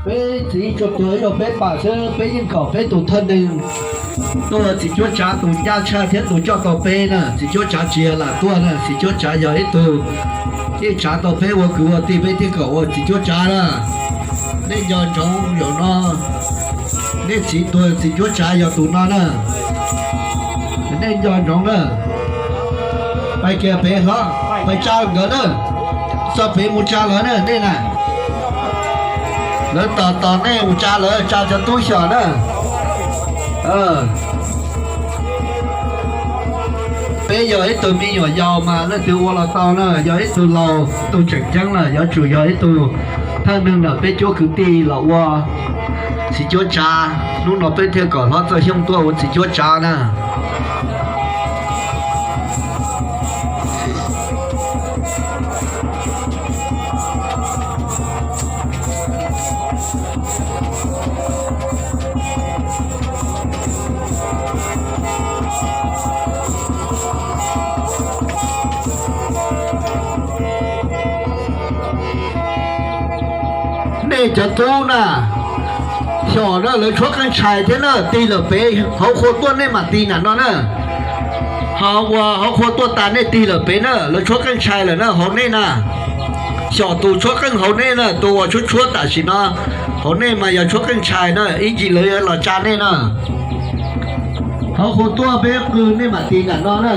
Peb txiv tsuas tuag ib zaug peb pam xwb, peb yeej kom peb tus thawj neeg tuaj, txiv cuab tsav tus ncaj tshaj thiab tus coj tau peb na. Txiv cuab tsav tsis yog lam tuaj na, txiv cuab tsav yog ib tug yeej tsav tau peb ua kwv ua tij, peb thiaj kom ua txiv cuab tsav na. Nej nco ntsoov zaum no, nej txiv tuag txiv cuab tsav yog tus no na. Nej nco ntsoov na. Pais kiag pem hlob, pais tsa nkawd na. Txog pem mus tsa lawv na nej na. Lawv tos tos nej mus tsa lawv, tsa cov tub xyom na. Peb yog ib tug me nyuam yaus mas leej twg ua los tau na, yog ib tug laus tus tseem ceeb lawm yuav tsum yog ib tug thawj neeg ntawm peb cuab kwv tij los ua txiv cuab tsav. Hnub no peb thiaj kom hlob Txawj Xyooj tuaj ua txiv cuab tsav na. Nej cov tub na, xyom na lawv tshuab qeej tshais thiab na, tig lawm pem hauv qhua tuaj nej mam tig nram no na. Ho uas hauv qhua tuaj tas nej tig lawm pem na, lawv tshuab qeej tshais lawm na hauv nej na. Xyom tus tshuab qeej hauv nej na, tus uas tshuab tshuab tam sim no hauv nej mas yog tshuab qeej tshais na, ib ntsis lawv yuav los tsa nej na. Hauv qhua tuaj peb qw nej mam tig nram no na.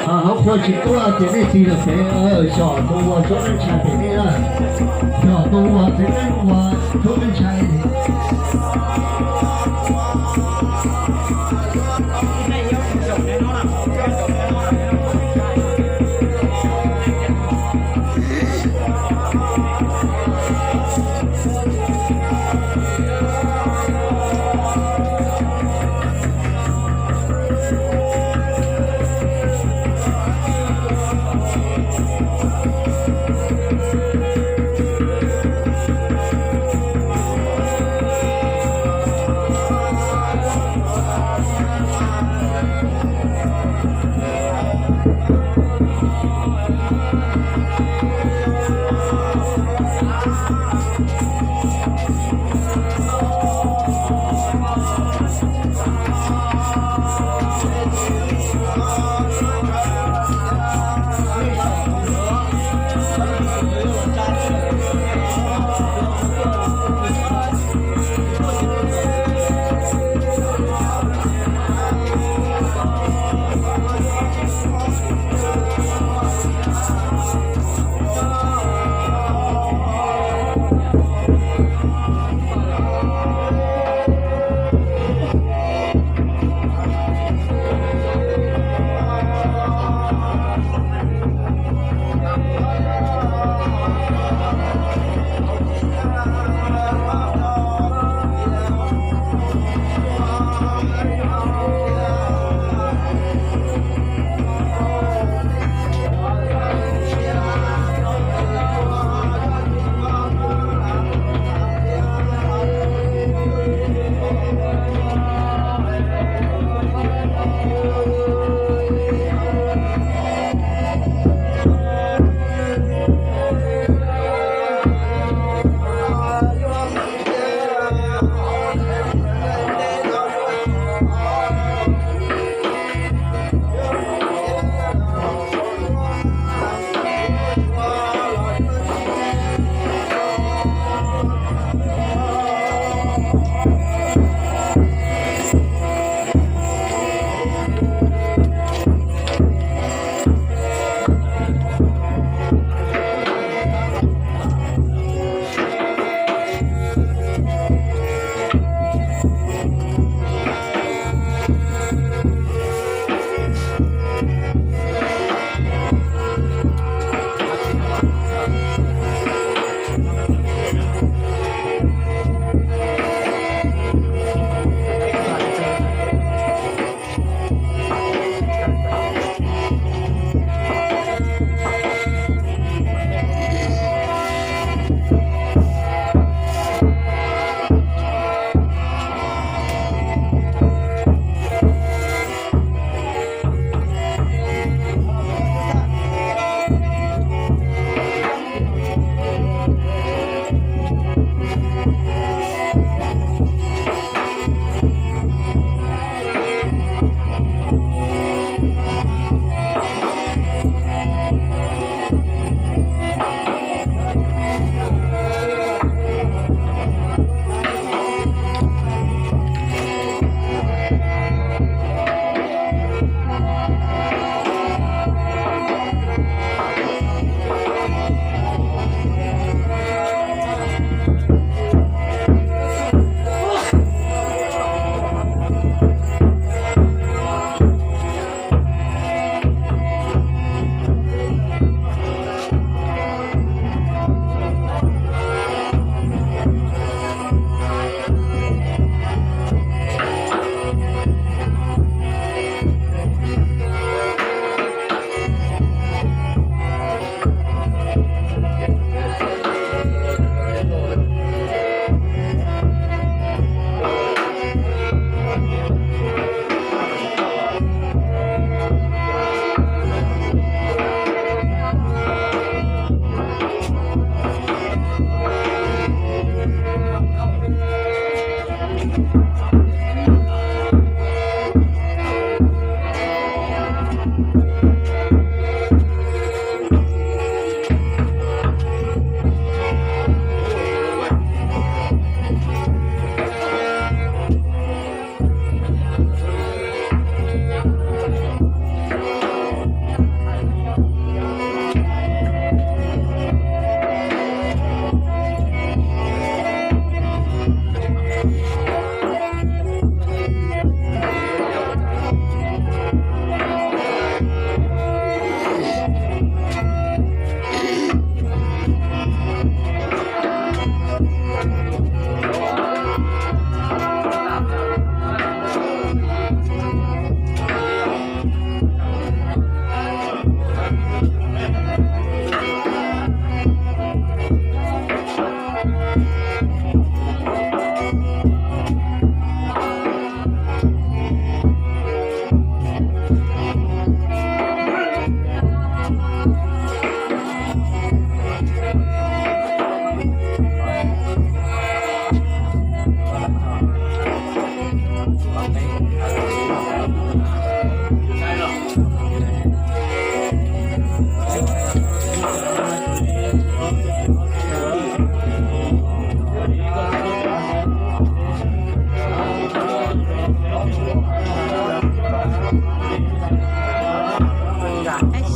Hauv qhua tsis tuaj ces nej tig lawm pem, xyom tus uas tshuab qeej tshais pem nej na. Xyom tus uas txiv neej uas tshuab qeej tshais.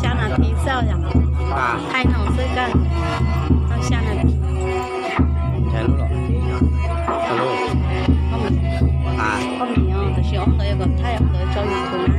Xya nas this xwb yom? Thaij no xwb koj, tau xya nas this. Koj mis, tab sis ob ntawd yog kom thaij ob ntawd tso YouTube na.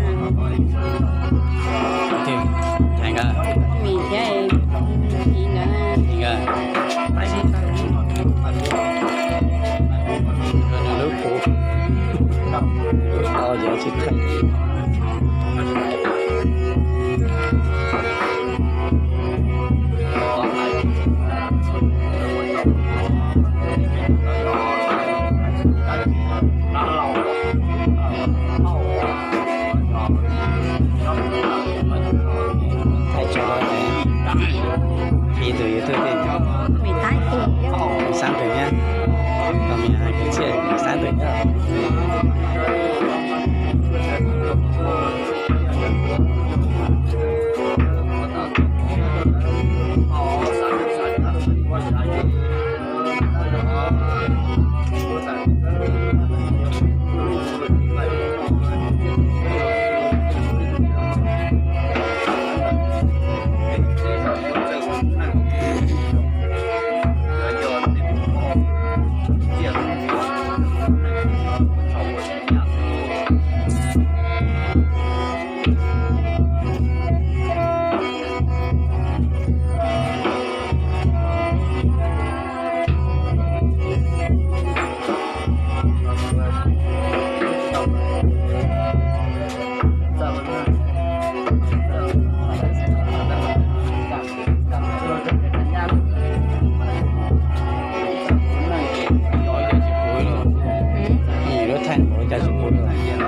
Koj mis thiab, ntawd. Ib tug YouTube thiab, xab ntawm thiab, tau mis hais kwv txhiaj xab ntawm thiab.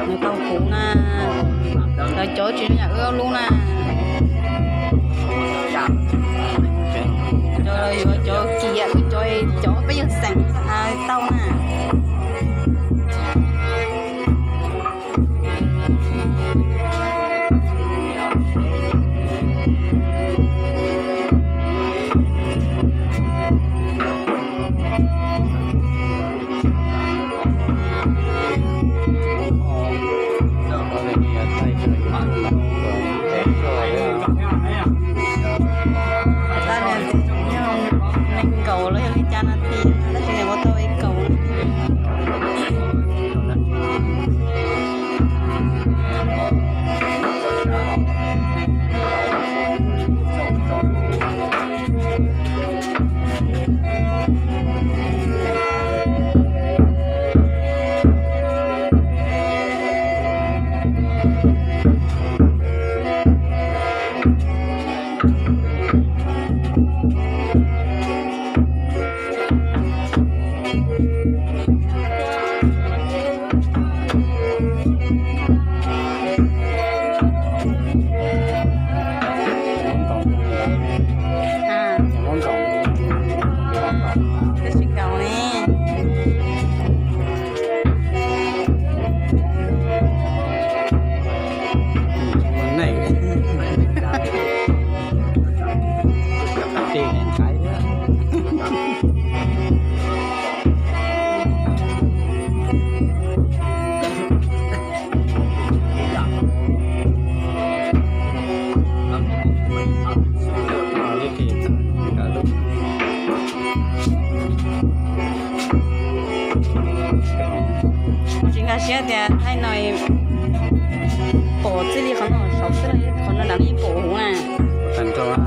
Nws tau kuv na, lawv cov tsis yam wb lub na. Cov yuav cov kiam, cov, cov peb yawg xeem, Tab sis nws ua tau ib kaum. Twb tsis nkaus ne. Kuv tsis nkag siab tias thaij no pom txij li qhov no saud xwb los qhov no nram no yeej pom huv na. Tag nrho los.